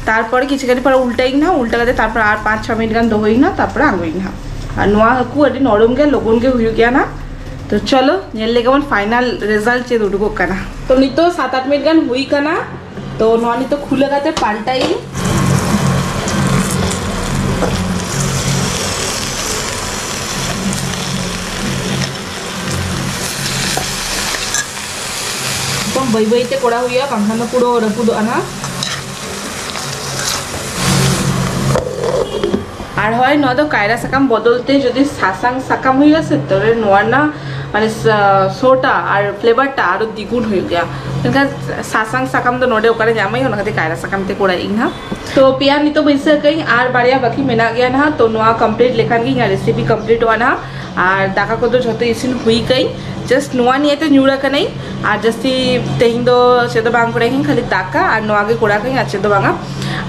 ᱛᱟᱨᱯᱚᱨᱮ ᱠᱤᱪᱷᱩ ᱜᱷᱟᱹᱲᱤᱡ ᱯᱚᱨᱮ ᱩᱞᱴᱟᱹᱭᱤᱧ ᱱᱟ, ᱩᱞᱴᱟ ᱠᱟᱛᱮ ᱛᱟᱨᱯᱚᱨᱮ ᱟᱨ ᱯᱟᱸᱪ ᱪᱷᱚ ᱢᱤᱱᱤᱴ ᱜᱟᱱ ᱫᱚᱦᱚᱭᱤᱧ ᱱᱟ, ᱛᱟᱨᱯᱚᱨᱮ ᱟᱬᱜᱚᱭᱤᱧ ᱱᱟ᱾ ᱟᱨ ᱱᱚᱣᱟ ᱦᱟᱹᱠᱩ ᱟᱹᱰᱤ ᱱᱚᱨᱚᱢ ᱜᱮ, ᱞᱚᱜᱚᱱ ᱜᱮ ᱦᱩᱭᱩᱜ ᱜᱮᱭᱟ ᱱᱟ᱾ ᱛᱚ ᱪᱚᱞᱚ ᱧᱮᱞ ᱞᱮᱜᱮ ᱵᱚᱱ ᱯᱷᱟᱭᱱᱟᱞ ᱨᱮᱡᱟᱞᱴ ᱪᱮᱫ ᱩᱰᱩᱠᱚᱜ ᱠᱟᱱᱟ᱾ ᱛᱚ ᱱᱤᱛᱚᱜ ᱥᱟᱛ ᱟᱴ ᱢᱤᱱᱤᱴ ᱜᱟᱱ ᱦᱩᱭ ᱠᱟᱱᱟ᱾ ᱛᱚ ᱱᱚᱣᱟ ᱱᱤᱛᱚᱜ ᱠᱷᱩᱞᱟᱹ ᱠᱟᱛᱮ ᱯᱟᱞᱴᱟᱭᱤᱧ᱾ ᱮᱠᱫᱚᱢ ᱵᱟᱹᱭ ᱵᱟᱹᱭ ᱛᱮ ᱠᱚᱲᱟ ᱦᱩᱭᱩᱜᱼᱟ, ᱵᱟᱝᱠᱷᱟᱱ ᱫᱚ ᱯᱩᱨᱟᱹ ᱨᱟᱹᱯᱩᱫᱚᱜᱼᱟ ᱱᱟ᱾ ᱟᱨ ᱦᱳᱭ, ᱱᱚᱣᱟ ᱫᱚ ᱠᱟᱭᱨᱟ ᱥᱟᱠᱟᱢ ᱵᱚᱫᱚᱞ ᱛᱮ ᱡᱩᱫᱤ ᱥᱟᱥᱟᱝ ᱥᱟᱠᱟᱢ ᱦᱩᱭᱩᱜᱼᱟ ᱥᱮ, ᱛᱚᱵᱮ ᱱᱚᱣᱟ ᱨᱮᱱᱟᱜ ᱢᱟᱱᱮ ᱥᱚ-, ᱥᱚᱴᱟ ᱟᱨ ᱯᱷᱞᱮᱵᱟᱨ ᱴᱟ ᱟᱨᱚ ᱫᱤᱜᱩᱱ ᱦᱩᱭᱩᱜ ᱜᱮᱭᱟ᱾ ᱢᱮᱱᱠᱷᱟᱱ ᱥᱟᱥᱟᱝ ᱥᱟᱠᱟᱢ ᱫᱚ ᱱᱚᱰᱮ ᱚᱠᱟᱨᱮ ᱧᱟᱢᱟᱹᱧ, ᱚᱱᱟ ᱠᱷᱟᱹᱛᱤᱨ ᱠᱟᱭᱨᱟ ᱥᱟᱠᱟᱢ ᱛᱮ ᱠᱚᱲᱟᱭ ᱤᱧ ᱦᱟᱸᱜ᱾ ᱛᱚ ᱯᱮᱭᱟ ᱱᱤᱛᱚᱜ ᱵᱟᱹᱭᱥᱟᱹᱣ ᱠᱟᱹᱧ ᱟᱨ ᱵᱟᱨᱭᱟ ᱵᱟᱹᱠᱤ ᱢᱮᱱᱟᱜ ᱜᱮᱭᱟ ᱱᱟᱦᱟᱜ᱾ ᱛᱚ ᱱᱚᱣᱟ ᱠᱚᱢᱯᱞᱤᱴ ᱞᱮᱠᱷᱟᱱ ᱜᱮ ᱤᱧᱟᱹᱜ ᱨᱮᱥᱤᱯᱤ ᱠᱚᱢᱯᱞᱤᱴᱚᱜᱼᱟ ᱱᱟᱦᱟᱜ᱾ ᱟᱨ ᱫᱟᱠᱟ ᱠᱚᱫᱚ ᱡᱷᱚᱛᱚ ᱤᱥᱤᱱ ᱦᱩᱭ ᱠᱟᱹᱧ, ᱡᱟᱥᱴ ᱱᱚᱣᱟ ᱱᱤᱭᱮ ᱛᱮ ᱧᱩᱨ ᱟᱠᱟᱱᱟᱹᱧ᱾ ᱟᱨ ᱡᱟᱹᱥᱛᱤ ᱛᱮᱦᱮᱧ ᱫᱚ ᱪᱮᱫ ᱫᱚ ᱵᱟᱝ ᱠᱚᱨᱟᱣ ᱠᱟᱹᱧ, ᱠᱷᱟᱹᱞᱤ ᱫᱟᱠᱟ ᱟᱨ ᱱᱚᱣᱟ ᱜᱮ ᱠᱚᱨᱟᱣ ᱠᱟᱹᱧ, ᱟᱨ ᱪᱮᱫ ᱫᱚ ᱵᱟᱝᱟ᱾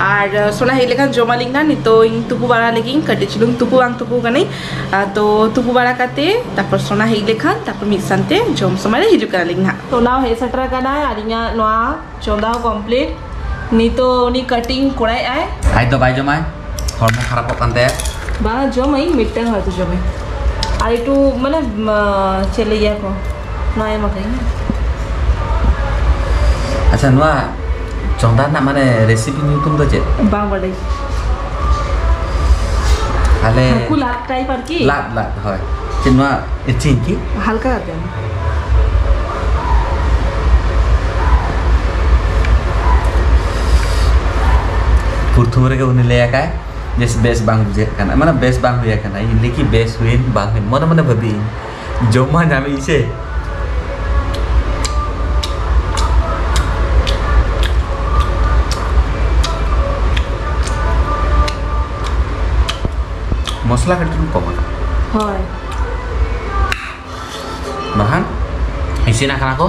ᱟᱨ ᱥᱳᱱᱟ ᱦᱮᱡ ᱞᱮᱠᱷᱟᱱ ᱡᱚᱢ ᱟᱹᱞᱤᱧ ᱱᱟᱦᱟᱜ᱾ ᱱᱤᱛᱚᱜ ᱤᱧ ᱛᱩᱯᱩ ᱵᱟᱲᱟ ᱞᱮᱜᱤᱧ, ᱠᱟᱹᱴᱤᱡ ᱪᱩᱞᱩᱝ ᱛᱩᱯᱩ ᱵᱟᱝ ᱛᱩᱯᱩ ᱠᱟᱹᱱᱟᱹᱧ᱾ ᱟᱨ ᱛᱚ ᱛᱩᱯᱩ ᱵᱟᱲᱟ ᱠᱟᱛᱮ ᱛᱟᱨᱯᱚᱨ ᱥᱳᱱᱟ ᱦᱮᱡ ᱞᱮᱠᱷᱟᱱ ᱛᱟᱨᱯᱚᱨ ᱢᱤᱫ ᱥᱟᱶᱛᱮ ᱡᱚᱢ ᱥᱚᱢᱚᱭ ᱨᱮ ᱦᱤᱡᱩᱜ ᱠᱟᱱᱟᱞᱤᱧ ᱱᱟᱦᱟᱜ᱾ ᱥᱳᱱᱟ ᱦᱚᱸ ᱦᱮᱡ ᱥᱮᱴᱮᱨ ᱟᱠᱟᱱᱟᱭ ᱟᱨ ᱤᱧᱟᱹᱜ ᱱᱚᱣᱟ ᱪᱚᱸᱫᱟ ᱦᱚᱸ ᱠᱚᱢᱯᱞᱤᱴ᱾ ᱱᱤᱛᱚᱜ ᱩᱱᱤ ᱠᱟᱴᱤᱝ ᱠᱚᱨᱟᱣᱮᱫ ᱟᱭ᱾ ᱟᱡ ᱫᱚ ᱵᱟᱭ ᱡᱚᱢᱟᱭ, ᱦᱚᱲᱢᱚ ᱠᱷᱟᱨᱟᱯᱚᱜ ᱠᱟᱱ ᱛᱟᱭᱟ᱾ ᱵᱟᱝ, ᱡᱚᱢᱟᱹᱧ, ᱢᱤᱫᱴᱟᱝ ᱦᱚᱭᱛᱳ ᱡᱚᱢᱟᱹᱧ᱾ ᱟᱨ ᱮᱠᱴᱩ ᱢᱟᱱᱮ, ᱢᱟ, ᱪᱮᱫ ᱞᱟᱹᱭ ᱜᱮᱭᱟ ᱠᱚ, ᱱᱚᱣᱟ ᱮᱢ ᱟᱠᱟᱫᱟᱹᱧ᱾ ᱟᱪᱪᱷᱟ, ᱱᱚᱣᱟ ᱪᱚᱸᱫᱟ ᱨᱮᱱᱟᱜ ᱢᱟᱱᱮ ᱨᱮᱥᱤᱯᱤ ᱧᱩᱛᱩᱢ ᱫᱚ ᱪᱮᱫ? ᱵᱟᱝ ᱵᱟᱰᱟᱭ᱾ ᱟᱞᱮ ᱦᱟᱹᱠᱩ ᱞᱟᱫ ᱴᱟᱭᱤᱯ ᱟᱨᱠᱤ? ᱞᱟᱫ, ᱞᱟᱫ, ᱦᱳᱭ᱾ ᱪᱮᱫ ᱱᱚᱣᱟ ᱤᱨᱪᱤᱧ ᱠᱤ? ᱦᱟᱞᱠᱟ ᱠᱟᱛᱮ᱾ ᱯᱨᱚᱛᱷᱚᱢ ᱨᱮᱜᱮ ᱩᱱᱤ ᱞᱟᱹᱭ ᱟᱠᱟᱭ ᱡᱮ ᱵᱮᱥ ᱵᱟᱝ ᱵᱩᱡᱷᱟᱹᱜ ᱠᱟᱱᱟ, ᱢᱟᱱᱮ ᱵᱮᱥ ᱵᱟᱝ ᱦᱩᱭ ᱟᱠᱟᱱᱟ᱾ ᱤᱧ ᱞᱟᱹᱭ ᱠᱤ ᱵᱮᱥ ᱦᱩᱭᱮᱱ ᱵᱟᱝ ᱦᱩᱭᱮᱱ, ᱢᱚᱱᱮ ᱢᱚᱱᱮ ᱵᱷᱟᱹᱵᱤᱭᱟᱹᱧ, ᱡᱚᱢ ᱢᱟ ᱧᱟᱢᱮᱫ ᱥᱮ᱾ ᱢᱚᱥᱞᱟ ᱠᱟᱹᱴᱤᱡ ᱪᱩᱞᱩᱝ ᱠᱚᱢ ᱟᱠᱟᱱᱟ᱾ ᱦᱳᱭ᱾ ᱵᱟᱠᱷᱟᱱ ᱤᱥᱤᱱ ᱟᱠᱟᱱᱟ ᱠᱚ᱾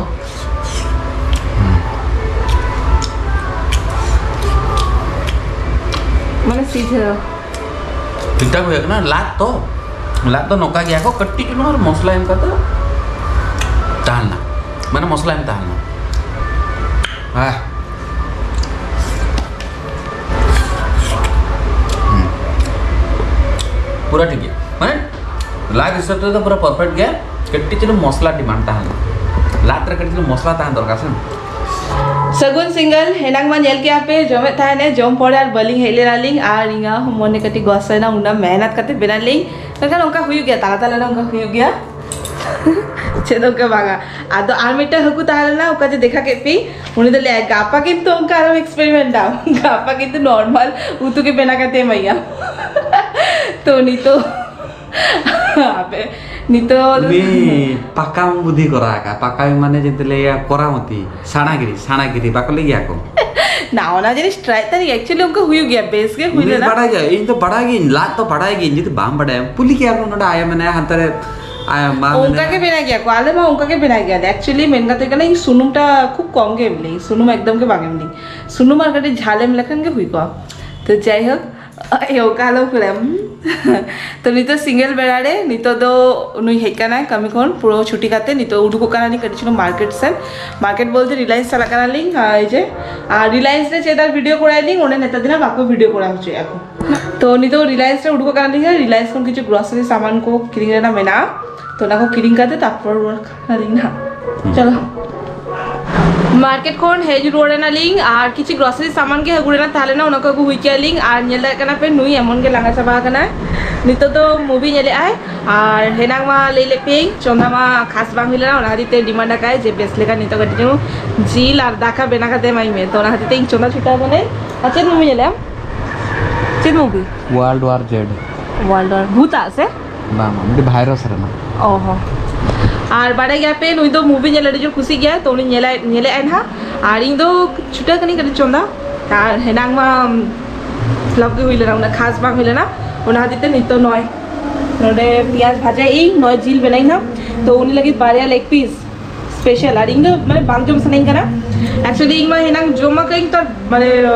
ᱦᱩᱸ᱾ ᱢᱟᱱᱮ ᱥᱤᱡᱷᱟᱹ᱾ ᱴᱷᱤᱠ ᱴᱷᱟᱠ ᱦᱩᱭ ᱟᱠᱟᱱᱟ᱾ ᱞᱟᱫ ᱛᱚ, ᱞᱟᱫ ᱫᱚ ᱱᱚᱝᱠᱟ ᱜᱮᱭᱟ ᱠᱚ, ᱠᱟᱹᱴᱤᱡ ᱪᱩᱞᱩᱝ ᱟᱨ ᱢᱚᱥᱞᱟ ᱮᱢ ᱠᱟᱛᱮ ᱛᱟᱦᱮᱸ ᱞᱮᱱᱟ, ᱢᱟᱱᱮ ᱢᱚᱥᱞᱟ ᱮᱢ ᱛᱟᱦᱮᱸ ᱞᱮᱱᱟ᱾ ᱦᱮᱸ᱾ ᱦᱩᱸ᱾ ᱯᱩᱨᱟᱹ ᱴᱷᱤᱠ ᱜᱮᱭᱟ, ᱢᱟᱱᱮ ᱞᱟᱡ ᱦᱤᱥᱟᱹᱵ ᱛᱮᱫᱚ ᱯᱩᱨᱟᱹ perfect ᱜᱮᱭᱟ᱾ ᱠᱟᱹᱴᱤᱡ ᱪᱩᱞᱩᱝ ᱢᱚᱥᱞᱟ demand ᱛᱟᱦᱮᱱᱟ, ᱞᱟᱡ ᱨᱮ ᱠᱟᱹᱴᱤᱡ ᱪᱩᱞᱩᱝ ᱢᱚᱥᱞᱟ ᱛᱟᱦᱮᱱ ᱫᱚᱨᱠᱟᱨ ᱥᱮ᱾ ᱥᱟᱹᱜᱩᱱ ᱥᱤᱸᱜᱟᱞ, ᱦᱮᱱᱟᱝ ᱢᱟ ᱧᱮᱞ ᱠᱮᱜᱼᱟ ᱯᱮ, ᱡᱚᱢᱮᱫ ᱛᱟᱦᱮᱱᱮ, ᱡᱚᱢ ᱯᱚᱨᱮ ᱟᱨ ᱵᱟᱹᱞᱤᱧ ᱦᱮᱡ ᱞᱮᱱᱟ ᱞᱤᱧ, ᱟᱨ ᱤᱧᱟᱹᱜ ᱢᱚᱱᱮ ᱠᱟᱹᱴᱤᱡ ᱜᱚᱥᱟᱭᱮᱱᱟ, ᱩᱱᱟᱹᱜ ᱢᱮᱦᱱᱚᱛ ᱠᱟᱛᱮ ᱵᱮᱱᱟᱣ ᱞᱤᱧ, ᱢᱮᱱᱠᱷᱟᱱ ᱚᱱᱠᱟ ᱦᱩᱭᱩᱜ ᱜᱮᱭᱟ, ᱛᱟᱞᱟ ᱛᱟᱞᱟ ᱨᱮ ᱚᱱᱠᱟ ᱦᱩᱭᱩᱜ ᱜᱮᱭᱟ᱾ ᱪᱮᱫ ᱦᱚᱸ ᱚᱱᱠᱟ ᱵᱟᱝᱟ᱾ ᱟᱫᱚ ᱟᱨ ᱢᱤᱫᱴᱟᱝ ᱦᱟᱹᱠᱩ ᱛᱟᱦᱮᱸ ᱞᱮᱱᱟ, ᱚᱠᱟ ᱡᱮ ᱫᱮᱠᱷᱟ ᱠᱮᱫ ᱯᱮ, ᱩᱱᱤ ᱫᱚ ᱞᱟᱹᱭᱟᱭ, "ᱜᱟᱯᱟ ᱠᱤᱱᱛᱩ ᱚᱱᱠᱟ ᱟᱨᱚ experiment ᱫᱟᱢ, ᱜᱟᱯᱟ ᱠᱤᱱᱛᱩ normal ᱩᱛᱩ ᱜᱮ ᱵᱮᱱᱟᱣ ᱠᱟᱛᱮ ᱮᱢᱟᱭᱟ᱾" ᱛᱚ ᱱᱤᱛᱚᱜ ᱟᱯᱮ ᱱᱤᱛᱚᱜ ᱫᱚ ᱩᱱᱤ ᱯᱟᱠᱟᱢ ᱵᱩᱫᱷᱤ ᱠᱚᱨᱟᱣ ᱟᱠᱟᱫ, ᱯᱟᱠᱟᱢ ᱢᱟᱱᱮ ᱪᱮᱫ ᱞᱟᱹᱭᱟ, ᱠᱚᱨᱟᱢᱚᱛᱤ, ᱥᱟᱬᱟᱜᱤᱨᱤ, ᱥᱟᱬᱟᱜᱤᱨᱤ ᱵᱟᱠᱚ ᱞᱟᱹᱭ ᱜᱮᱭᱟ ᱠᱚ? ᱱᱟ, ᱚᱱᱟ ᱡᱤᱱᱤᱥ try ᱛᱟᱹᱨᱤᱧ, actually ᱚᱱᱠᱟ ᱦᱩᱭᱩᱜ ᱜᱮᱭᱟ, ᱵᱮᱥ ᱜᱮ ᱦᱩᱭ ᱩᱱᱤ ᱞᱮᱱᱟ᱾ ᱵᱟᱲᱟᱭ ᱜᱮᱭᱟ, ᱤᱧ ᱫᱚ ᱵᱟᱲᱟᱭ ᱜᱤᱭᱟᱹᱧ, ᱞᱟᱡ ᱫᱚ ᱵᱟᱲᱟᱭ ᱜᱤᱭᱟᱹᱧ, ᱡᱩᱫᱤ ᱵᱟᱢ ᱵᱟᱲᱟᱭᱟ ᱠᱩᱞᱤ ᱠᱮᱭᱟ ᱠᱚ ᱱᱚᱰᱮ ᱟᱭᱳ ᱢᱮᱱᱟᱭᱟ, ᱦᱟᱱᱛᱮ ᱨᱮ ᱟᱭᱳ ᱢᱟ ᱚᱱᱠᱟ ᱢᱮᱱᱟᱭᱟ᱾ ᱜᱮ ᱵᱮᱱᱟᱣ ᱜᱮᱭᱟ ᱠᱚ, ᱟᱞᱮ ᱢᱟ ᱚᱱᱠᱟ ᱜᱮ ᱵᱮᱱᱟᱣ ᱜᱮᱭᱟ ᱞᱮ᱾ Actually ᱢᱮᱱ ᱠᱟᱛᱮ ᱠᱟᱱᱟ, ᱤᱧ ᱥᱩᱱᱩᱢ ᱴᱟ ᱠᱷᱩᱵ ᱠᱚᱢ ᱜᱮ ᱮᱢ ᱞᱤᱧ, ᱥᱩᱱᱩᱢ ᱮᱠᱫᱚᱢ ᱜᱮ ᱵᱟᱝ ᱮᱢ ᱞᱤᱧ, ᱥᱩᱱᱩᱢ ᱟᱨ ᱠᱟᱹᱴᱤᱡ ᱡᱷᱟᱞ ᱮᱢ ᱞᱮᱠᱷᱟᱱ ᱜᱮ ᱦᱩᱭ ᱠᱚᱜᱼᱟ᱾ ᱛᱚ ᱡᱟᱭᱦᱳᱠ, ᱮᱭ, ᱚᱠᱟ ᱟᱞᱚᱢ ᱠᱩᱞᱮᱢ᱾ ᱛᱚ ᱱᱤᱛᱚᱜ ᱥᱤᱸᱜᱟᱹᱞ ᱵᱮᱲᱟ ᱨᱮ, ᱱᱤᱛᱚᱜ ᱫᱚ ᱱᱩᱭ ᱦᱮᱡ ᱠᱟᱱᱟᱭ ᱠᱟᱹᱢᱤ ᱠᱷᱚᱱ ᱯᱩᱨᱟᱹ ᱪᱷᱩᱴᱤ ᱠᱟᱛᱮ, ᱱᱤᱛᱚᱜ ᱩᱰᱩᱠᱚᱜ ᱠᱟᱱᱟᱞᱤᱧ ᱠᱟᱹᱴᱤᱡ ᱪᱩᱞᱩᱝ ᱢᱟᱨᱠᱮᱴ ᱥᱮᱱ᱾ ᱢᱟᱨᱠᱮᱴ ᱵᱚᱞᱛᱮ ᱨᱤᱞᱟᱭᱮᱱᱥ ᱪᱟᱞᱟᱜ ᱠᱟᱱᱟᱞᱤᱧ, ᱟᱨ ᱮᱭ ᱡᱮ, ᱟᱨ ᱨᱤᱞᱟᱭᱮᱱᱥ ᱨᱮ ᱪᱮᱫ ᱟᱨ ᱵᱷᱤᱰᱤᱭᱳ ᱠᱚᱨᱟᱣ ᱟᱞᱤᱧ, ᱚᱸᱰᱮ ᱱᱮᱛᱟᱨ ᱫᱤᱱ ᱵᱟᱠᱚ ᱵᱷᱤᱰᱤᱭᱳ ᱠᱚᱨᱟᱣ ᱦᱚᱪᱚᱭᱮᱫᱼᱟ ᱠᱚ᱾ ᱛᱚ ᱱᱤᱛᱚᱜ ᱨᱤᱞᱟᱭᱮᱱᱥ ᱨᱮ ᱩᱰᱩᱠᱚᱜ ᱠᱟᱱᱟᱞᱤᱧ, ᱨᱤᱞᱟᱭᱮᱱᱥ ᱠᱷᱚᱱ ᱠᱤᱪᱷᱩ ᱜᱨᱚᱥᱟᱨᱤ ᱥᱟᱢᱟᱱ ᱠᱚ ᱠᱤᱨᱤᱧ ᱨᱮᱱᱟᱜ ᱢᱮᱱᱟᱜᱼᱟ, ᱛᱚ ᱚᱱᱟ ᱠᱚ ᱠᱤᱨᱤᱧ ᱠᱟᱛᱮ ᱛᱟᱨᱯᱚᱨ ᱨᱩᱣᱟᱹᱲ ᱠᱟᱱᱟᱞᱤᱧ ᱱᱟᱦᱟᱜ᱾ ᱦᱩᱸ᱾ ᱪᱚᱞᱚ᱾ ᱢᱟᱨᱠᱮᱴ ᱠᱷᱚᱱ ᱦᱮᱡ ᱨᱩᱣᱟᱹᱲ ᱮᱱᱟᱞᱤᱧ ᱟᱨ ᱠᱤᱪᱷᱩ ᱜᱨᱚᱥᱟᱨᱤ ᱥᱟᱢᱟᱱ ᱜᱮ ᱟᱹᱜᱩ ᱨᱮᱱᱟᱜ ᱛᱟᱦᱮᱸ ᱞᱮᱱᱟ, ᱚᱱᱟ ᱠᱚ ᱟᱹᱜᱩ ᱦᱩᱭ ᱠᱮᱜᱼᱟ ᱞᱤᱧ᱾ ᱟᱨ ᱧᱮᱞ ᱫᱟᱲᱮᱭᱟᱜ ᱠᱟᱱᱟ ᱯᱮ, ᱱᱩᱭ ᱮᱢᱚᱱ ᱜᱮ ᱞᱟᱸᱜᱟ ᱪᱟᱵᱟ ᱟᱠᱟᱱᱟᱭ᱾ ᱱᱤᱛᱚᱜ ᱫᱚ movie ᱧᱮᱞᱮᱫ ᱟᱭ᱾ ᱟᱨ ᱦᱮᱱᱟᱝ ᱢᱟ ᱞᱟᱹᱭ ᱞᱮᱫ ᱯᱮᱭᱟᱹᱧ, ᱪᱚᱸᱫᱟ ᱢᱟ ᱠᱷᱟᱥ ᱵᱟᱝ ᱦᱩᱭ ᱞᱮᱱᱟ, ᱚᱱᱟ ᱠᱷᱟᱹᱛᱤᱨ ᱛᱮ demand ᱟᱠᱟᱫ ᱟᱭ ᱡᱮ ᱵᱮᱥ ᱞᱮᱠᱟ ᱱᱤᱛᱚᱜ ᱠᱟᱹᱴᱤᱡ ᱪᱩᱞᱩᱝ ᱡᱤᱞ ᱟᱨ ᱫᱟᱠᱟ ᱵᱮᱱᱟᱣ ᱠᱟᱛᱮ ᱮᱢᱟᱹᱧ ᱢᱮ᱾ ᱛᱚ ᱚᱱᱟ ᱠᱷᱟᱹᱛᱤᱨ ᱛᱮ ᱤᱧ ᱪᱚᱸᱫᱟ ᱪᱷᱩᱴᱟᱹᱣ ᱠᱟᱹᱱᱟᱹᱧ᱾ ᱟᱨ ᱪᱮᱫ movie ᱧᱮᱞᱮᱫ ᱟᱢ? ᱪᱮᱫ movie? World War Z᱾ World War, ᱵᱷᱩᱛᱟᱜ ᱥᱮ? ᱵᱟᱝ, ᱵᱟᱝ, ᱢᱤᱫᱴᱤᱡ virus ᱨᱮᱱᱟᱜ᱾ ᱚ ᱦᱚᱸ᱾ ᱟᱨ ᱵᱟᱲᱟᱭ ᱜᱮᱭᱟ ᱯᱮ, ᱱᱩᱭ ᱫᱚ movie ᱧᱮᱞ ᱟᱹᱰᱤ ᱡᱳᱨ ᱠᱩᱥᱤ ᱜᱮᱭᱟᱭ, ᱛᱚ ᱩᱱᱤ ᱧᱮᱞᱟᱭ, ᱧᱮᱞᱮᱫ ᱟᱭ ᱱᱟᱦᱟᱜ᱾ ᱟᱨ ᱤᱧ ᱫᱚ ᱪᱷᱩᱴᱟᱹᱣ ᱠᱟᱹᱱᱟᱹᱧ ᱠᱟᱹᱴᱤᱡ ᱪᱚᱸᱫᱟ, ᱟᱨ ᱦᱮᱱᱟᱝ ᱢᱟ flop ᱜᱮ ᱦᱩᱭ ᱞᱮᱱᱟ, ᱩᱱᱟᱹᱜ ᱠᱷᱟᱥ ᱵᱟᱝ ᱦᱩᱭ ᱞᱮᱱᱟ᱾ ᱚᱱᱟ ᱠᱷᱟᱹᱛᱤᱨ ᱛᱮ ᱱᱤᱛᱚᱜ ᱱᱚᱜᱼᱚᱭ ᱱᱚᱰᱮ ᱯᱮᱸᱭᱟᱡᱽ ᱵᱷᱟᱡᱟᱭᱮᱫ ᱟᱹᱧ, ᱱᱚᱜᱼᱚᱭ ᱡᱤᱞ ᱵᱮᱱᱟᱣ ᱟᱹᱧ ᱱᱟᱦᱟᱜ᱾ ᱛᱚ ᱩᱱᱤ ᱞᱟᱹᱜᱤᱫ ᱵᱟᱨᱭᱟ leg piece special, ᱟᱨ ᱤᱧ ᱫᱚ ᱢᱟᱱᱮ ᱵᱟᱝ ᱡᱚᱢ ᱥᱟᱱᱟᱧ ᱠᱟᱱᱟ, ᱮᱠᱪᱩᱭᱮᱞᱤ ᱤᱧ ᱢᱟ ᱦᱮᱱᱟᱝ ᱡᱚᱢ ᱟᱠᱟᱫᱟᱹᱧ ᱛᱚ, ᱢᱟᱱᱮ,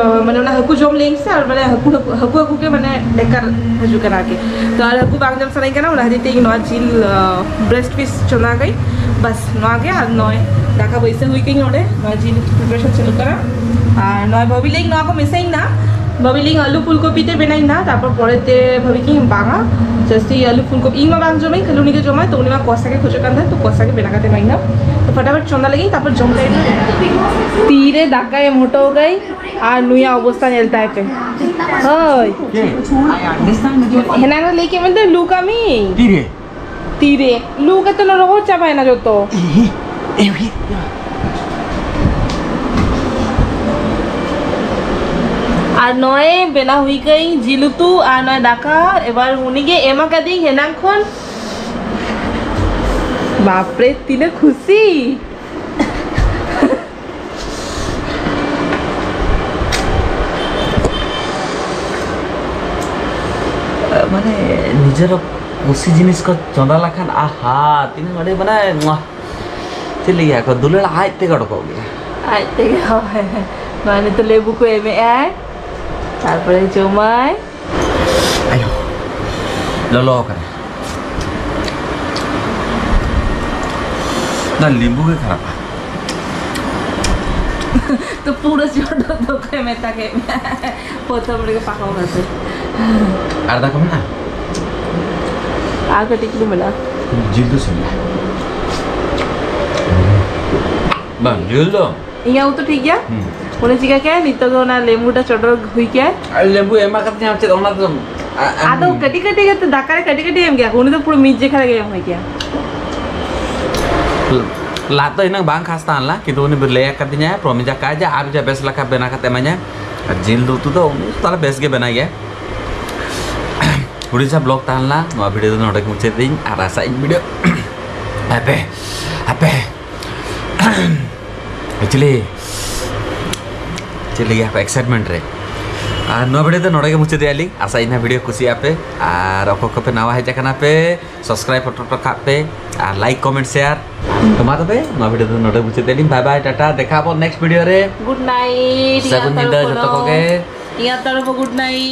ᱢᱟᱱᱮ ᱚᱱᱟ ᱦᱟᱹᱠᱩ ᱡᱚᱢ ᱞᱟᱹᱭᱟᱹᱧ ᱥᱮ, ᱟᱨ ᱢᱟᱱᱮ ᱦᱟᱹᱠᱩ, ᱦᱟᱹᱠᱩ, ᱦᱟᱹᱠᱩ, ᱦᱟᱹᱠᱩ ᱜᱮ ᱢᱟᱱᱮ ᱰᱮᱠᱟᱨ ᱦᱤᱡᱩᱜ ᱠᱟᱱᱟ ᱟᱨᱠᱤ᱾ ᱛᱚ ᱟᱨ ᱦᱟᱹᱠᱩ ᱵᱟᱝ ᱡᱚᱢ ᱥᱟᱱᱟᱧ ᱠᱟᱱᱟ, ᱚᱱᱟ ᱠᱷᱟᱹᱛᱤᱨ ᱛᱮ ᱤᱧ ᱱᱚᱣᱟ ᱡᱤᱞ, ᱵᱨᱮᱥᱴ ᱯᱤᱥ ᱪᱚᱸᱫᱟ ᱠᱟᱹᱧ᱾ ᱵᱟᱥ ᱱᱚᱣᱟ ᱜᱮ᱾ ᱟᱨ ᱱᱚᱜᱼᱚᱭ ᱫᱟᱠᱟ ᱵᱟᱹᱭᱥᱟᱹᱣ ᱦᱩᱭ ᱠᱟᱹᱧ ᱱᱚᱰᱮ, ᱱᱚᱣᱟ ᱡᱤᱞ ᱯᱨᱤᱯᱟᱨᱮᱥᱚᱱ ᱪᱟᱹᱞᱩᱜ ᱠᱟᱱᱟ᱾ ᱟᱨ ᱱᱚᱣᱟ ᱵᱷᱟᱵᱤ ᱞᱟᱹᱭ ᱱᱚᱣᱟ ᱠᱚ ᱢᱮᱥᱟᱭᱤᱧ ᱱᱟ, ᱵᱷᱟᱵᱤ ᱞᱟᱹᱭ ᱟᱹᱞᱩ ᱯᱷᱩᱞ ᱠᱚᱯᱤ ᱛᱮ ᱵᱮᱱᱟᱭᱤᱧ ᱱᱟ, ᱛᱟᱨᱯᱚᱨ ᱯᱚᱨᱮ ᱛᱮ ᱵᱷᱟᱵᱤ ᱠᱤᱧ ᱵᱟᱝᱟ, ᱡᱟᱹᱥᱛᱤ ᱟᱹᱞᱩ ᱯᱷᱩᱞ ᱠᱚᱯᱤ ᱤᱧ ᱢᱟ ᱵᱟᱝ ᱡᱚᱢᱟᱹᱧ, ᱠᱷᱟᱹᱞᱤ ᱩᱱᱤ ᱜᱮ ᱡᱚᱢᱟᱭ, ᱛᱚ ᱩᱱᱤ ᱢᱟ ᱠᱚᱥᱟ ᱜᱮ ᱠᱷᱚᱡᱚᱜ ᱠᱟᱱ ᱛᱟᱦᱮᱸᱫ, ᱛᱚ ᱠᱚᱥᱟ ᱜᱮ ᱵᱮᱱᱟᱣ ᱠᱟᱛᱮ ᱮᱢᱟᱭᱤᱧ ᱱᱟ᱾ ᱛᱚ ᱯᱷᱟᱴᱟᱯᱷᱟᱴ ᱪᱚᱸᱫᱟ ᱞᱟᱹᱜᱤᱫ, ᱛᱟᱨᱯᱚᱨ ᱡᱚᱢ ᱴᱟᱭᱤᱢ᱾ ᱛᱤᱨᱮ ᱫᱟᱠᱟᱭ ᱮᱢ ᱦᱚᱴᱚ ᱠᱟᱹᱧ ᱟᱨ ᱱᱩᱭᱟᱜ ᱚᱵᱚᱥᱛᱟ ᱧᱮᱞ ᱛᱟᱭ ᱯᱮ᱾ ᱦᱳᱭ᱾ ᱪᱮᱫ? ᱦᱮᱱᱟᱝ ᱨᱮ ᱞᱟᱹᱭ ᱠᱮᱫ ᱢᱮᱱᱛᱮ ᱞᱩ ᱠᱟᱹᱢᱤ᱾ ᱛᱤᱨᱮ? ᱛᱤᱨᱮ? ᱞᱩ ᱠᱟᱛᱮ ᱱᱚᱰᱮ ᱨᱚᱦᱚᱲ ᱪᱟᱵᱟᱭᱮᱱᱟ ᱡᱚᱛᱚ᱾ ᱮ, ᱮ, ᱮ, ᱮ᱾ ᱟᱨ ᱱᱚᱜᱼᱚᱭ ᱵᱮᱱᱟᱣ ᱦᱩᱭ ᱠᱟᱹᱧ ᱡᱤᱞ ᱩᱛᱩ ᱟᱨ ᱱᱚᱜᱼᱚᱭ ᱫᱟᱠᱟ᱾ ᱮᱵᱟᱨ ᱩᱱᱤᱜᱮ ᱮᱢ ᱟᱠᱟᱫᱤᱧ ᱦᱮᱱᱟᱝ ᱠᱷᱚᱱ᱾ ᱵᱟᱯᱨᱮ, ᱛᱤᱱᱟᱹᱜ ᱠᱷᱩᱥᱤ᱾ ᱢᱟᱱᱮ ᱱᱤᱡᱮᱨ ᱠᱩᱥᱤ ᱡᱤᱱᱤᱥ ᱠᱚ ᱪᱚᱸᱫᱟ ᱞᱮᱠᱷᱟᱱ, ᱟᱦᱟ, ᱛᱤᱱᱟᱹᱜ ᱟᱹᱰᱤ ᱢᱟᱱᱮ, ᱢᱩᱟᱦ, ᱪᱮᱫ ᱞᱟᱹᱭᱟ ᱠᱚ, ᱫᱩᱞᱟᱹᱲ ᱟᱡ ᱛᱮᱜᱮ ᱚᱰᱚᱠᱚᱜ ᱜᱮᱭᱟ᱾ ᱟᱡ ᱛᱮᱜᱮ, ᱦᱳᱭ᱾ ᱱᱚᱣᱟ ᱱᱤᱛᱚᱜ ᱞᱮᱵᱩ ᱠᱚ ᱮᱢᱮᱜᱼᱟᱭ, ᱛᱟᱨᱯᱚᱨᱮ ᱡᱚᱢᱟᱭ᱾ ᱟᱭᱳ, ᱞᱚᱞᱚ ᱟᱠᱟᱱᱟ᱾ ᱚᱱᱟ ᱞᱮᱵᱩ ᱜᱮ ᱠᱷᱟᱨᱟᱯᱟ᱾ ᱛᱚ ᱯᱩᱨᱟᱹ ᱪᱚᱰᱚᱨ ᱫᱚ ᱚᱠᱚᱭ ᱢᱮᱛᱟ ᱠᱮᱫ ᱢᱮᱭᱟ? ᱯᱨᱚᱛᱷᱚᱢ ᱨᱮᱜᱮ ᱯᱟᱠᱟᱣ ᱠᱟᱛᱮ᱾ ᱟᱨ ᱫᱟᱠᱟ ᱢᱮᱱᱟᱜᱼᱟ? ᱟᱨ ᱠᱟᱹᱴᱤᱡ ᱪᱩᱞᱩᱝ ᱢᱮᱱᱟᱜᱼᱟ᱾ ᱡᱤᱞ ᱫᱚ ᱥᱤᱵᱤᱞᱟ᱾ ᱵᱟᱝ, ᱡᱤᱞ ᱫᱚ ᱤᱧᱟᱹᱜ ᱩᱛᱩ ᱴᱷᱤᱠ ᱜᱮᱭᱟ᱾ ᱦᱩᱸ᱾ ᱚᱱᱮ ᱪᱤᱠᱟ ᱠᱮᱫ, ᱱᱤᱛᱚᱜ ᱫᱚ ᱚᱱᱟ ᱞᱮᱵᱩ ᱴᱟ ᱪᱚᱰᱚᱨ ᱦᱩᱭ ᱠᱮᱫ᱾ ᱟᱨ ᱞᱮᱵᱩ ᱮᱢᱟ ᱠᱟᱫᱤᱧᱟ ᱪᱮᱫ, ᱚᱱᱟ ᱫᱚ, ᱟ-, ᱟᱢ ᱟᱫᱚ ᱠᱟᱹᱴᱤᱡ ᱠᱟᱹᱴᱤᱡ ᱠᱟᱛᱮ ᱫᱟᱠᱟ ᱨᱮ ᱠᱟᱹᱴᱤᱡ ᱠᱟᱹᱴᱤᱡ ᱮᱢ ᱜᱮᱭᱟ, ᱩᱱᱤ ᱫᱚ ᱯᱩᱨᱟᱹ ᱢᱤᱫ ᱡᱮᱠᱷᱟ ᱨᱮᱜᱮ ᱮᱢ ᱦᱩᱭ ᱠᱮᱭᱟ᱾ ᱞᱟᱫ ᱫᱚ ᱤᱱᱟᱹᱝ ᱵᱟᱝ ᱠᱷᱟᱥ ᱛᱟᱦᱮᱸ ᱞᱮᱱᱟ, ᱠᱤᱱᱛᱩ ᱩᱱᱤ ᱞᱟᱹᱭ ᱟᱠᱟᱫᱤᱧᱟᱭ, ᱯᱨᱚᱢᱤᱡ ᱟᱠᱟᱫ ᱡᱮ ᱟᱨ ᱡᱟ ᱵᱮᱥ ᱞᱮᱠᱟ ᱵᱮᱱᱟᱣ ᱠᱟᱛᱮ ᱮᱢᱟᱹᱧᱟ᱾ ᱟᱨ ᱡᱤᱞ ᱩᱛᱩ ᱫᱚ ᱩᱱᱤ ᱛᱟᱦᱞᱮ ᱵᱮᱥ ᱜᱮ ᱵᱮᱱᱟᱣ ᱜᱮᱭᱟ᱾ ᱦᱩᱰᱤᱧ ᱥᱟ ᱵᱞᱚᱜ ᱛᱟᱦᱮᱸ ᱞᱮᱱᱟ, ᱱᱚᱣᱟ ᱵᱷᱤᱰᱤᱭᱳ ᱫᱚ ᱱᱚᱰᱮ ᱜᱮ ᱢᱩᱪᱟᱹᱫ ᱫᱟᱹᱧ, ᱟᱨ ᱟᱥᱟᱜ ᱤᱧ ᱵᱷᱤᱰᱤᱭᱳ ᱦᱟᱯᱮ, ᱦᱟᱯᱮ᱾ ᱮᱠᱪᱩᱭᱮᱞᱤ ᱪᱮᱫ ᱞᱟᱹᱜᱤᱫ ᱦᱟᱯᱮ ᱮᱠᱥᱟᱭᱤᱴᱢᱮᱱᱴ ᱨᱮ ᱟᱨ ᱱᱚᱣᱟ ᱵᱷᱤᱰᱤᱭᱳ ᱫᱚ ᱱᱚᱰᱮ ᱜᱮ ᱢᱩᱪᱟᱹᱫᱮᱜᱼᱟ ᱞᱤᱧ᱾ ᱟᱥᱟ ᱤᱧ ᱱᱚᱣᱟ ᱵᱷᱤᱰᱤᱭᱳ ᱠᱩᱥᱤᱭᱟᱜ ᱯᱮ, ᱟᱨ ᱚᱠᱚᱭ ᱠᱚᱯᱮ ᱱᱟᱣᱟ ᱦᱮᱡ ᱟᱠᱟᱱᱟ ᱯᱮ, ᱥᱟᱵᱥᱠᱨᱟᱭᱤᱵ ᱦᱚᱴᱚ ᱦᱚᱴᱚ ᱠᱟᱜ ᱯᱮ, ᱟᱨ ᱞᱟᱭᱤᱠ, ᱠᱚᱢᱮᱱᱴ, ᱥᱮᱭᱟᱨ᱾ ᱛᱚ ᱢᱟ ᱛᱚᱵᱮ, ᱱᱚᱣᱟ ᱵᱷᱤᱰᱤᱭᱳ ᱫᱚ ᱱᱚᱰᱮ ᱢᱩᱪᱟᱹᱫᱮᱜᱼᱟ ᱞᱤᱧ᱾ ᱵᱟᱭ ᱵᱟᱭ, ᱴᱟᱴᱟ, ᱫᱮᱠᱷᱟ ᱟᱵᱚᱱ ᱱᱮᱠᱥᱴ ᱵᱷᱤᱰᱤᱭᱳ ᱨᱮ᱾ Good night. ᱥᱟᱹᱜᱩᱱ ᱧᱤᱫᱟᱹ ᱡᱚᱛᱚ ᱠᱚᱜᱮ᱾ ᱤᱧᱟᱹᱜ ᱛᱚᱨᱚᱯ ᱠᱷᱚᱱ ᱜᱩᱰ ᱱᱟᱭᱤᱴ᱾